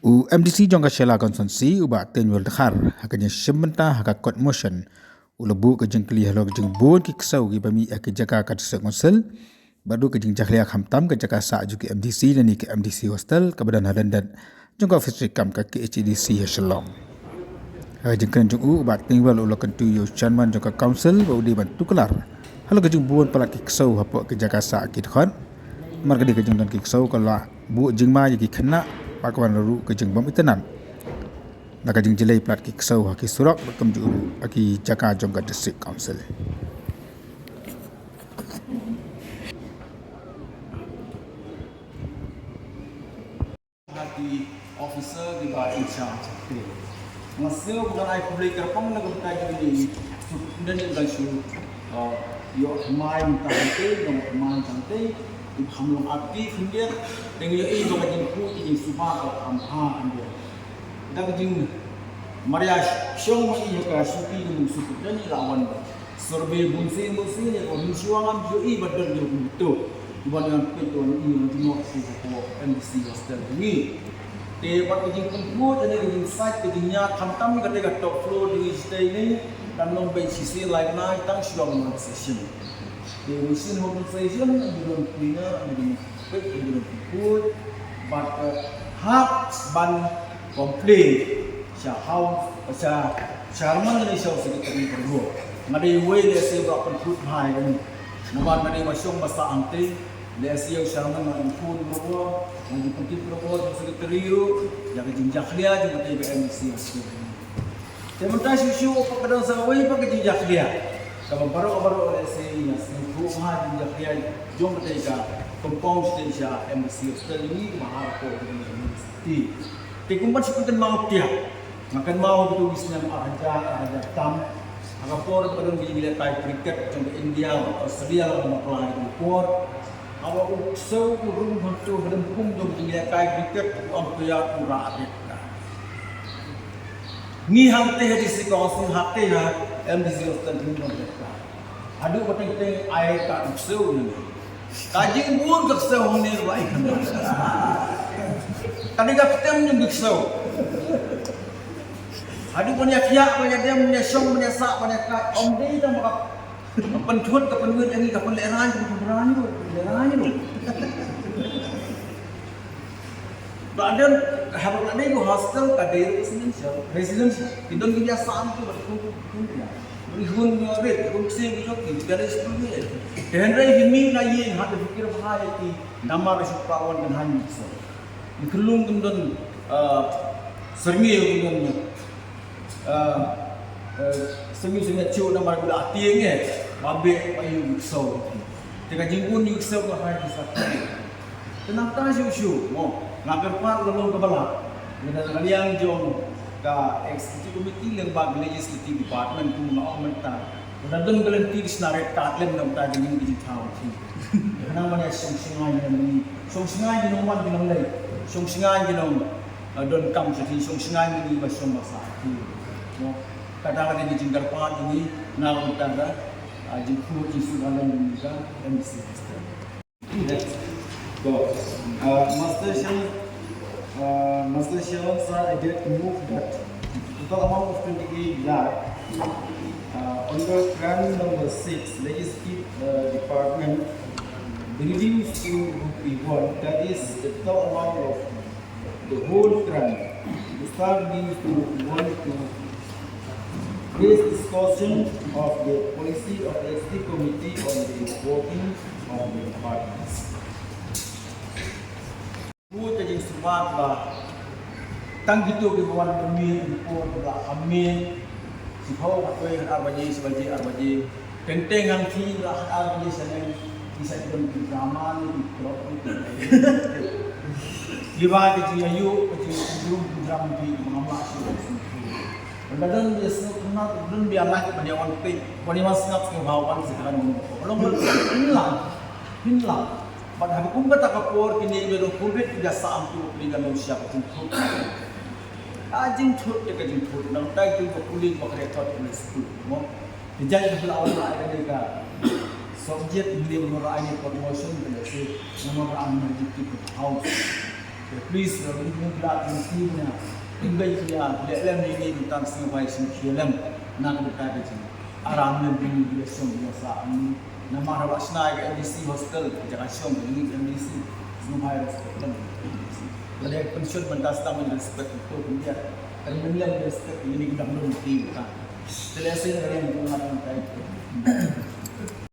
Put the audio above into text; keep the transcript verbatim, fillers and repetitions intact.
U M D C jong ka Shella Constituency, u Bah Teiñwell Dkhar, ha ka jingshim bynta ha ka kot motion, u la buh ka jingkylli halor ka jingbun ki ksew kiba mih ha ki jaka ka District Council bad ruh ka jingjakhlia khamtam ka jaka sah jong ki M D C lane ka M D C hostel kaba don ha lyndet jong ka office treikam ka K H A D C ha Shillong. Ha ka jingkren jong u, u Bah Teiñwell u la kyntu ïa u Chairman jong ka Council ba u dei ban tuklar halor ka jingbun palat ki ksew hapoh ki jaka sah ki dkhot. Namar ka dei ka jingdon ki ksew ka la buh jingma ïa ki khynnah bad ka wan ruh ka jingbym itynnad na ka jingjlei palat ki ksew ha ki surok bad kumjuh ruh ha ki jaka jong ka District Council. Ki officer kiba in charge te. Nga sngew ba ngan ai khublei kyrpang na ka bynta jong i Superintendent, i ban shu, uh, ïoh thymmai mynta hangtei, ïoh thymmai mynta hangtei, i kham long active khyndiat, te ngi ïohi ba ka jingkhuid ka jingsuba ka kham bha khyndiat. Da ka jingmarjan shong ma i ha ka shuki jong u Superintendent, i la wan ba survey bunsien bunsien, ïa ka mynshuwa ngam ju ïohi ba don ïa u kumto. Wan ïa peit wan ïa u jingmut sha ka M D C hostel jong ngi. Te bad ka jingpynput ïa ka jingsait ka jingñiad khamtam ïa kata ka top floor jong ngi shatei ne, kan long beit shisien lai bnai tang shuwa ka monsoon session. Te u shisien monsoon session, ngi don pynïaid, ngi don peit, ngi don pynput, bad ka hap ban complain sha House, sha Chairman ne sha u Secretary Provost. Nga dei uwei lehse ba pynput bha ïa kane. Namar nga dei ba shong ba sah hangtei, lehse ïa u Chairman nga dei phone Provost, nga dei pynput Provost, u Secretary ruh, ïa ka jingjakhlia jong kata ka M D C hostel. Te mynta shuh shuh pat ka don sa kawei pat ka jingjakhlia. Kaba baroh baroh lehse ïa sngewthuh bha jingjakhlia jong kata ka compound sha M D C hostel jong ngi kaba ha ka por jong ngi. Te kumban shu kynmaw tiak. Nga kynmaw ha kitu ki snem ar hajar, ar hajar tam. Ha ka por ba don ki jinglehkai cricket jong ka India bad Australia, la ka bakla ha kitu ki por. Haba u ksew u rung hangtu ha dum kum jong ki jinglehkai cricket, u umpire u rah red card. Ngi hangtei ha District Council, hangtei ha M D C hostel, ngi don red card. Haduh ba teng teng ai ka ksew ne. Ka jingbun ka ksew hangne ruh ai ka. Ka dei ka ktem jong ka ksew. Haduh ban ïa khiah, ban ïa dem, ban ïa shong, ban ïa sah, ban ïa kait. Ym dei tang ba ka pynthut, ka pynwit ïa ngi, ka pynlehraiñ, ka pynlehraiñ ruh, pynlehraiñ ruh. Ba don, haba la dei ka hostel ka dei residential, residential. Ki don ki ïa san ki ba kum kum kum ïa. Ri hun ïa rit, ri hun ksing ki jong ki, ki dei school ki. Te hynrei ki mih na ïing ha ka fikir bha ïa ki namar shu pra wan kan han ïa ki. Ki khyllung kin don, ah, syrngiew kin don. Ah, eh, sngewsih sngewsih namar ba la tieng eh, ba beh ba ïoh ïoh ksew. Te ka jingbun ïoh ksew ka hai ki sa. Te nangta shuh shuh mo, nga kyrpad la long kaba lah. Lada na ka liang jong ka executive committee lyngba ka legislative department kum nga ong mynta. Lada don ka lynti dei sna red card lem nangta jingim ka jingthaw. Khnang ban ïa shong shngain ïa ngi. Shong shngain ki nongwan ki nongleit. Shong shngain ki nong, eh, donkam shatei, shong shngain ïa ngi ba shong ba sah. Mo, kata ka dei ka jingkyrpad jong ngi na ka bynta ka, ah, jingkhuid jingsuk halor jong ngi ka M D C hostel. Go. Uh, Master Sharon, uh, Master Sharon sir, I did move that the total amount of twenty-eight lakh, uh, under grant number six, legislative, uh, department, be reduced to rupee one, that is the total amount of the whole grant. The sir needs to want to raise discussion of the policy of the executive committee on the working of the departments. Ku ta jingsuba ba tang kito kiba wan mynmiet, ki por ba kham miet, shiphew khatwei, ar baje, shi baje, ar baje. Teng teng hangtei ba ar baje shaneng, ki sa don ki drama ne ki plot ne ki. Kiba ki jingïaid, ki jingïaid, ki drama ki ngam lah shuh. Lada don biasa, don biasa lah, ban ïa wan peit, ban ïa wan sngap sngewbha wan sngap. Long, long, long. Pynlang. Bad haba kum kata ka por kine ba long covid ki da sah amtu pynlang ka nongshia ka jingthut. Ka jingthut te ka jingthut. Nangta ki ba pule ba ka record ka skul mo. Te jai ka pula awal ai ka dei ka subject, hynrei ba nora ai ka promotion ka dei si. Nora ai ka house. Please, uh, we would like to see you now. Pynbeit khia, leh lem ïa ngi bynta sngewbha sngewkhia lem na ka bynta ka jing. Aram lem ïa ngi ïa shong ïa sah. Namar haba shna ïa ka M D C hostel, ka jaka shong ïa ngi M D C, sngewbha ïa respect lem. Lada ïa pynshut bynta sdang ïa respect to India. Kan lem lem respect ïa ngi ki dang lem ki bynta. Te leh sngewbha ïa ngi bynta.